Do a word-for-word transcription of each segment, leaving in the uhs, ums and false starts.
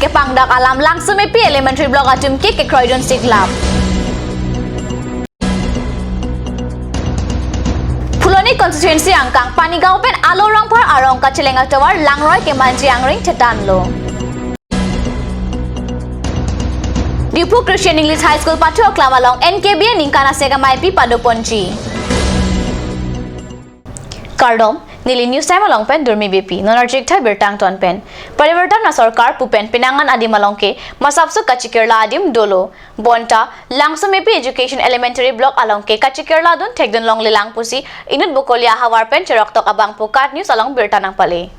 kepangdak alam Langsomepi Elementary Block atum ke kekroidun siklap. Phuloni constituency angkang Panigaon pen Alo Rongphar arong kacheleng atovar langroi kemanji angring thetanlo. Diphu Christian English High School pathu aklam along N K B A ningkan asek amaipi padoponji. Kardom, neli News Time along pen Durmi Beypi, non arjik thai birta angton pen. Parivartan asorkar pupen penang an adim along ke masapso kachikirla adim dolo. Bonta, Langsomepi Education Elementary Block along ke kachikirla dun thekdun longlelang pusi inut Bokolia ahavar pen cheroktok abangphu KAT News along birta nangpale.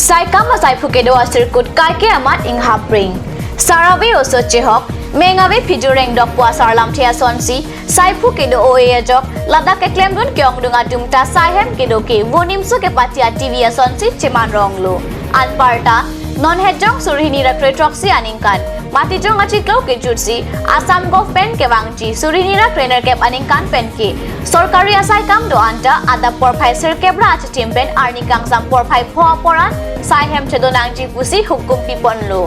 Saikam asaiphu kedo asirkut kaike amat inghapring. Sar ave oso chehok, meng ave phijureng dokpo asar lamthe asonsi, saiphu kedo o-e ajok, ladak keklemdun ke-ongdung atum ta saihem kedo ke vo nimso kepati a-T V asonsi cheman ronglo. Anparta, non hejong suri hini ra kre throksi aningkan, matijong achiklo kejutsi, Assam Govt pen kevangji suri hini ra krenerkep aningkan pen ke sorkari asaikam do-an ta adap porphai sirkep ra achitim pen arni kangsam porphai pho apor an saihem thedo nangji pusi hukum piponlo.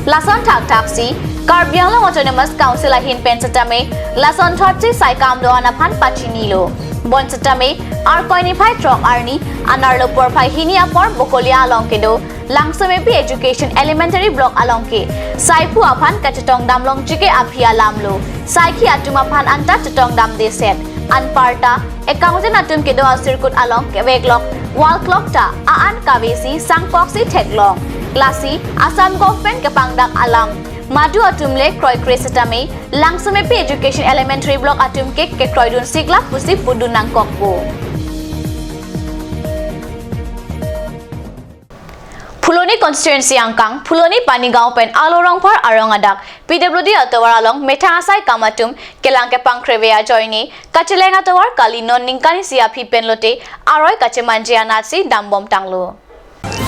Lason thakthaksi, Karbi Anglong Autonomous Council ahin pen setame lasonthotsi saikam do-an aphan pachinilo. Bonsetame, Arkoi niphai throk arni, anerlo porphai hini apor Bokolia along kedo Langsomepi Education Elementary Block along ke saiphu aphan kachetongdam longji ke aphi alamlo. Saikhi atum aphan anta chetongdamdeset. Anparta, accountant atum kedo asirkut along keveklok wall clock ta a-an kavesi sangkoksi theklong. Lasi, Assam Govt pen kepangdak alam madu atum le kroikre setame, Langsomepi Education Elementary Block atum ke kekroidun siklap pusi pudun nangkokpo. Phuloni constituency angkang, Phuloni Panigaon pen Alo Rongphar arong adak P W D atovar along methang asaikam atum kelang kepangkreve ajoine, kacheleng atovar kali non ningkan isi aphi pen lote aroi kachemanji anatsi dambom tanglo.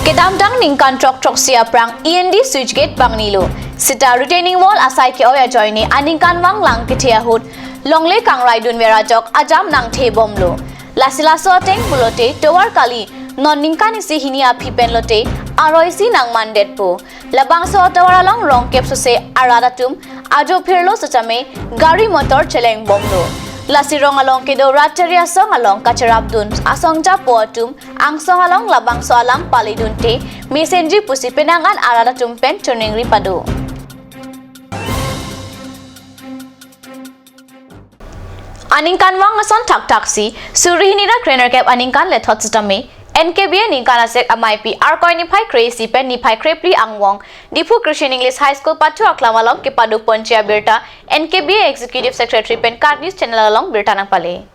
Kedamtang ningkan throk throksi aphrang E N D switch gate pangnilo. Sita retaining wall asai ke-oi ajoine aningkanvang lang kethe ahut longle kangraidunver ajok ajam nangthebomlo. Lasi laso ateng pulote tovar kali non ningkan isi hini aphi pen lote aroi si nangmandetpo. Labangso atovar along rongkep sose arat atum ajo phirlo setame gari motor chelengbomlo. Lasi rong along kedo rat chari asong along kacherapdun asong japo atum angsong along labangso alam paledunte mesenji pusi penang an arat atum pen choningri pado. Aningkanvang ason thakthaksi, suri hini ra krenerkep aningkan lethot setame, N K B A ningkan asek amaipi Arkoi niphai kre-isi pen niphai kre-phli angbong, Diphu Christian English High School pathu aklam along kepadoponji abirta, N K B A Executive Secretary pen KAT News Channel along birta nangpale.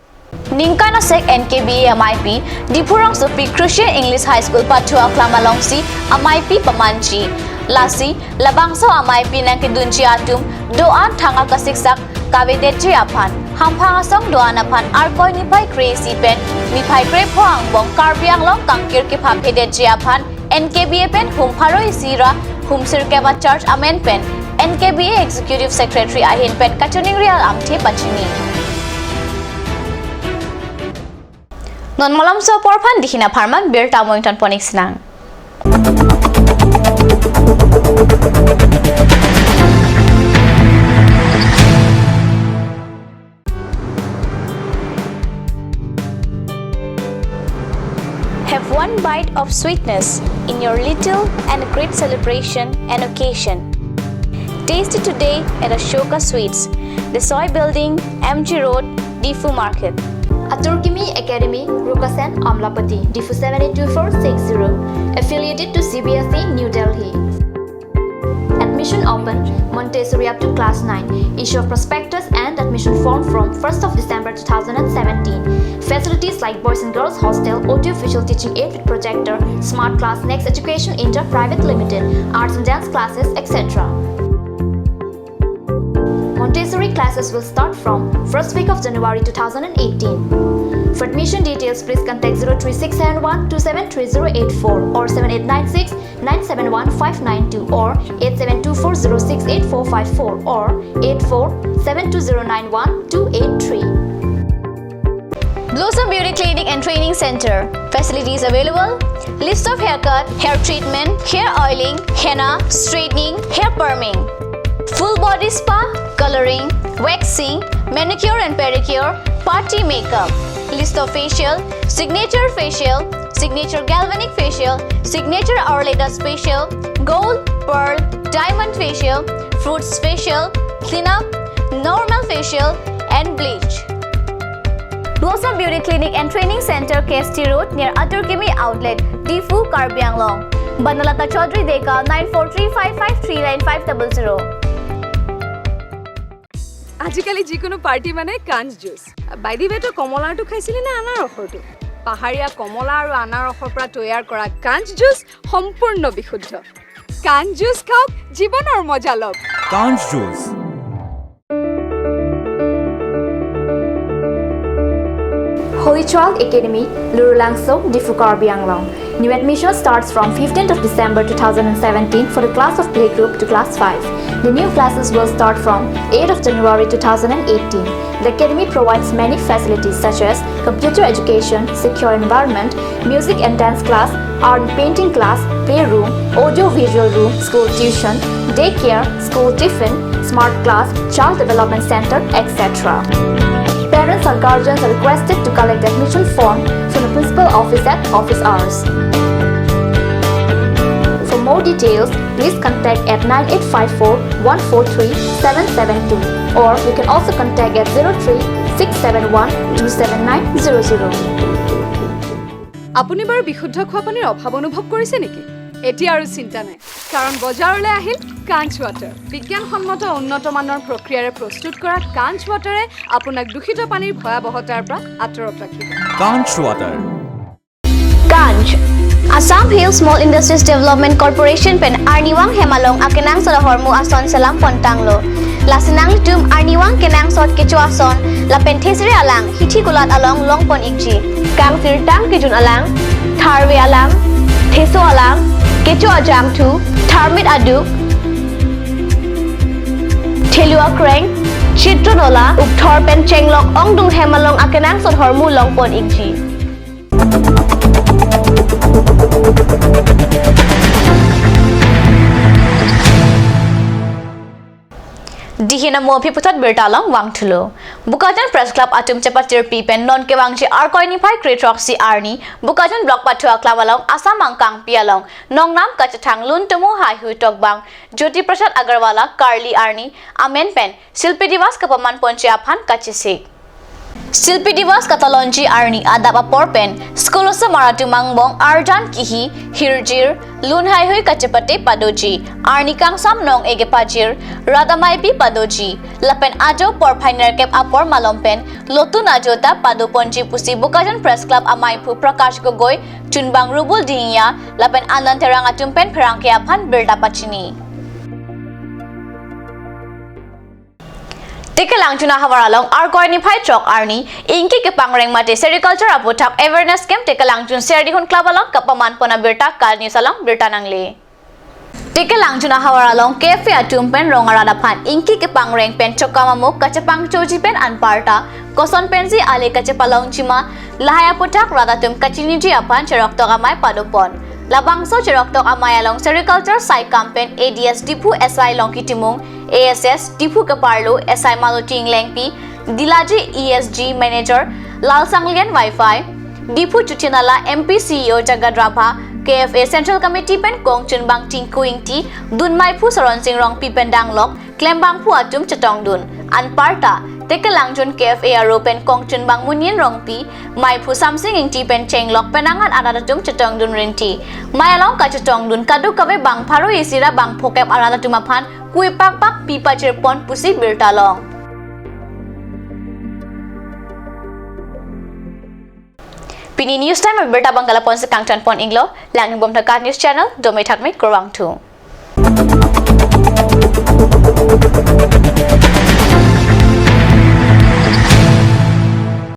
Ningkan asek N K B A amaipi, Diphu rongsopi Christian English High School pathu aklam alongsi amaipi pamanji. Lasi, labangso amaipi nangkedunji atum, do-an thang akasiksak kavedetji aphan, hamphang asong do-an aphan Arkoi niphai kre-isi pen niphai kre-pho angbong Karbi Anglong kangkir kephaphedetji aphan N K B A pen hum pharo isi ra hum sirkep a-charge amen pen N K B A Executive Secretary ahin pen kachoningri alamthe pachini. Non malomso apor aphan dihina pharman birta moington ponik sinang. Have one bite of sweetness in your little and great celebration and occasion. Taste it today at Ashoka Sweets, Desoi Building, M G Road, Diphu Market. Atur Kimi Academy, Rukasen, Amlapatti, Diphu seven eight two four six zero. Affiliated to C B S E, New Delhi. Admission open, Montessori up to class nine. Issue of prospectus and admission form from first of December two thousand and seventeen. Facilities like boys and girls hostel, audio visual teaching aid with projector, smart class, Next Education India Private Limited, arts and dance classes, et cetera. Montessori classes will start from first week of January two thousand and eighteen. For admission details, please contact zero three six seven one two seven three zero eight four or seven eight nine six nine seven one five nine two or eight seven two four zero six eight four five four or eight four seven two zero nine one two eight three. Blossom Beauty Clinic and Training Center. Facilities available: list of haircut, hair treatment, hair oiling, henna, straightening, hair perming, full body spa, coloring, waxing, manicure and pedicure, party makeup, list of facial, signature facial, signature galvanic facial, signature Orledas facial, gold, pearl, diamond facial, fruits facial, cleanup, normal facial, and bleach. Blossom Beauty Clinic and Training Center, K S T Road, near Atur Kimi Outlet, Diphu, Karbi Anglong. Banalata Chaudhary Deka, nine four three five five three nine five double zero. আজিকালি যিকোনো পাৰ্টি মানে কাঞ্চ juice. By the ৱে, তই কমলাৰটো খাইছিলি নে আনাৰসৰটো? পাহাৰীয়া কমলা আৰু আনাৰসৰ পৰা তৈয়াৰ কৰা কাঞ্চ জুচ সম্পূৰ্ণ বিশুদ্ধ। কাঞ্চ জুচ খাওক, জীৱনৰ মজা লওক। Kanch Juice. Holy Child Academy, Lurulangso, Diphu, Karbi Anglong. New admission starts from fifteenth of December two thousand seventeen for the class of playgroup to class five. The new classes will start from eighth of January two thousand eighteen. The academy provides many facilities such as computer education, secure environment, music and dance class, art and painting class, playroom, audio visual room, school tuition, daycare, school tiffin, smart class, child development center, et cetera. Parents or guardians are requested to collect the admission form from the principal office at office hours. For more details, please contact at nine eight five four one four three seven seven two, or you can also contact at zero three six seven one two seven nine zero zero. আপুনি বাৰু বিশুদ্ধ খোৱা পানীৰ অভাৱ অনুভৱ কৰিছে নেকি? এতিয়া আৰু চিন্তা নাই, কাৰণ বজাৰলৈ আহিল কাঞ্চ ৱাটাৰ। বিজ্ঞানসন্মত উন্নত মানৰ প্ৰক্ৰিয়াৰে প্ৰস্তুত কৰা কাঞ্চ ৱাটাৰে আপোনাক দূষিত পানীৰ ভয়াৱহতাৰ পৰা আঁতৰত ৰাখিব। Kanch Water. Kanch, Assam Hill Small Industries Development Corporation pen arnivang hem along akenangsot ahormu ason selam pontanglo. Lasi nanglitum arnivang kenangsot kecho ason lapen thesere alang hithi kulat along longpon ikji. Kangsirtang kejun alang, tharve alang, theso alang, kecho ajangthu, tharmit aduk, thelu akreng, chitron ola, ukthor pen chenglok ongdung hem along akenangsot ahormu longpon ikji. Dihin amo aphi puthot birta along vangthulo. Bokajan Press Club atum chepatirpi pen non kevangji Arkoi niphai kre-throksi arni Bokajan Block Pathua Club along Assam angkangpi along nongnam kachethang lun tomo haihui tokbang Jyoti Prasad Agarwala Karli arni amen pen Shilpi Diwas kapaman ponji aphan kachesik. Shilpi Diwas katalonji arni adap apor pen school osomar atum angbong arjan kihi, hirjir, lun haihui kachepate padoji. Arni kangsam nong ege pajir, rat ameipi padoji. Lapen ajo porphai nerkep apor malom pen lotun ajo ta pado ponji pusi Bokajan Press Club amaiphu Prakash Gogoi, chunbang Rubul Dingiya, lapen Anand Terang atum pen pherangke aphan birta pachini. Tekelangjun ahavar along Arkoi niphai throk arni ingki kepangreng mate sericulture aputhak awareness camp Tekelangjun Serdihun Club along kapaman pon abirta Kal News along birta nangle. Tekelangjun ahavar along K F A atum pen rong arat aphan ingki kepangreng pen chokam amuk kachepangchoji pen anparta koson pensi ale kachepalongji ma lahai aputhak rat atum kachiniji aphan cheroktok amei padopon. Labangso cheroktok amei along sericulture saikam pen A D S Diphu S I Longki Timung, A S S Diphu keparlo S I Maloti Englengpi, Dilaji E S G Manager Lalsanglian Wifi, Diphu Chuthinala M P C E O Jagat Rabha, K F A Central Committee pen kongchunbang Tinku Ingti, dunmeiphu Saron Sing Rongpi pen danglok klembangphu atum chetongdun. Anparta Tekelangjun K F A aro pen kongchunbang Munyin Rongpi, meiphu Samsing Ingti pen chenglok penangan arat atum chetongdun rinti. Mei along kachetongdun kadokave bang pharo isi ra bang phokep arat atum aphan kui pakpak pi pachirpon pusi birta long. Pini news time abirta abang ke lapu-an si kangton pon iklo, langdunbom tha Kal News channel, dome thakme kurvangthu.